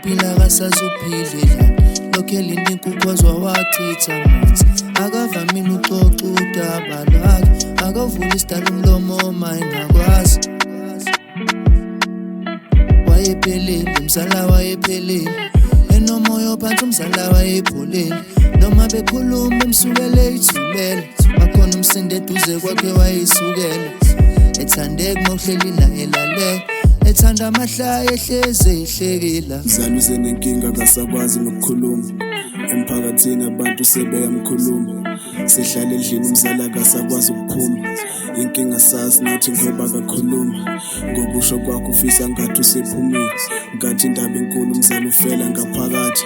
ukuphila akasazuphilelani. Lokhu elinde inkukhu wachitha amanzi. Akavamile uxoxa udaba lwakhe, akavuli isidala umlomo uma engakwazi. Wayephelele umzala, wayephelele enomoya ophansi umzala, wayepholele noma bekhuluma emsukele ithulele. Bakhona umsindo eduze kwakhe wayesukela, ethandeka uma uhleli naye lalela, ethanda amahlaya ehlezi ehlekela. Mzala usenenkinga, akasakwazi nokukhuluma emphakathini, abantu sebeyamkhuluma. Sihlala endlini, umzala akasakwazi ukuphuma. Inkinga sazi nathi ngoba akakhuluma. Ngokusho kwakho ufisa ngathi usephumile, ngathi indaba enkulu umzala ufela ngaphakathi.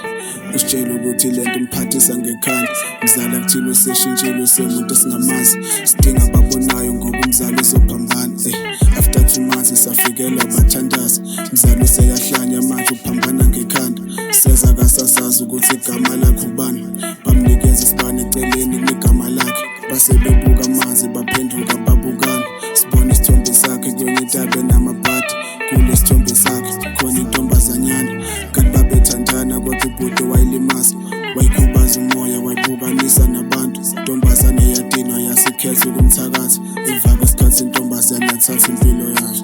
Usitshela ukuthi lento imphathisa ngekhanda. Mzala kuthile useshintshile, usemuntu esingamazi. Sidinga ababonayo ngoba umzala uzophambana. After 2 months safikelwa abathandazi. Mzala useyahlanya manje, uphambana ngekhanda. Seza kasazazi ukuthi igama lakhe ubani. Bamnikeza isibane eceleni negama lakhe, base bebuka amanzi, baphenduka babukana. Sibona isithombe sakhe kwenye intaba enamabhadi. Kule sithombe sakhe khona intombazanyana, kanti babethandana, kodwa ubhuti wayilimaza, wayikhubaza umoya, wayibukanisa nabantu. Intombazane yadinwa, yasikhetha ukumthakatha. Emva kwesikhathi intombazane yathatha impilo yayo.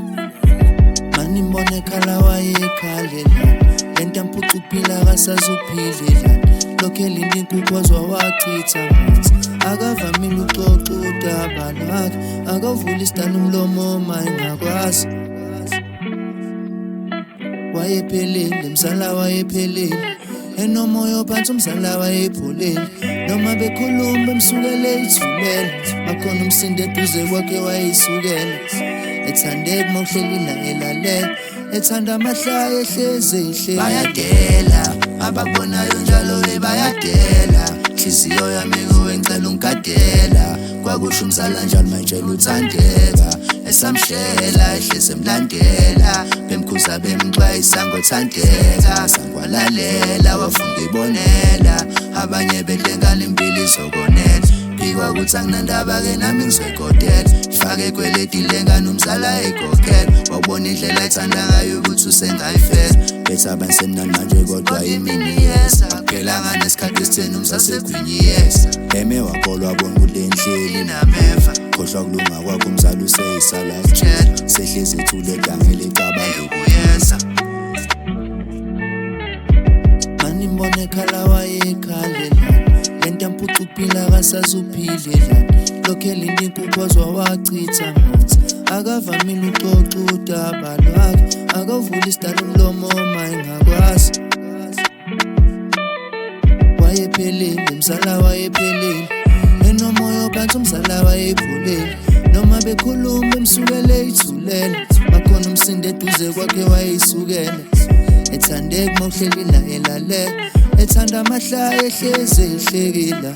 Manimbona ekhala wayekhalelana, lento yamphuca ukuphila akasazuphilelani. Lokhu elinde inkukhu wachitha amanzi. Akavamile uxoxa udaba lwakhe, akavuli isidala umlomo uma engakwazi. Wayephelele mzala, wayephelele enomoya ophansi umzala, wayepholele noma bekhuluma emsukele ithulele. Bakhona umsindo eduze kwakhe wayesukela, ethandeka uma uhleli naye lalela, ethanda amahlaya ehlezi ehleli. Bayadela abakubonayo njalo ke bayadela, nhliziyo yami kuwe ngicela ungigadela. Kwakusho umzala njalo mantshela uthandeka, esamshela ehlezi emlandela, bemkhuza bemxwayisa ngothandeka, sangwalalela wafunda ibonela. Abanye bedlengala impilo izokonela, phikwa ukuthi anginandaba-ke nami ngizoyikotela. Ifake ikweleti lengane umzala eyikhokhela, wabona indlela ethanda ngayo ukuthi usengayifela. Bethi abanye semnandi manje kodwa imini iyeza, akuphelanga nesikhathi esitheni umsasegwinyiyeza. Eme wakholwa, wabona ukuthi le ndlela inameva. Khohlwa kulunga kwakho, umzala useyisala Tshela. Sehlezi ethule egangele ecabange ukuyeza. Manimbona ekhala wayekhalelana, lento yamphuca ukuphila akasazuphilelani. Lokhu elinde inkukhu wachitha amanzi. Akavamile uxoxa udaba lwakhe, akavuli isidala umlomo uma engakwazi. Wayephelele mzala, wayephelele enomoya ophansi umzala, wayepholele noma bekhuluma emsukele ithulele. Bakhona umsindo eduze kwakhe wayesukela, ethandeka uma uhleli naye lalela, ethanda amahlaya ehlezi ehlekela.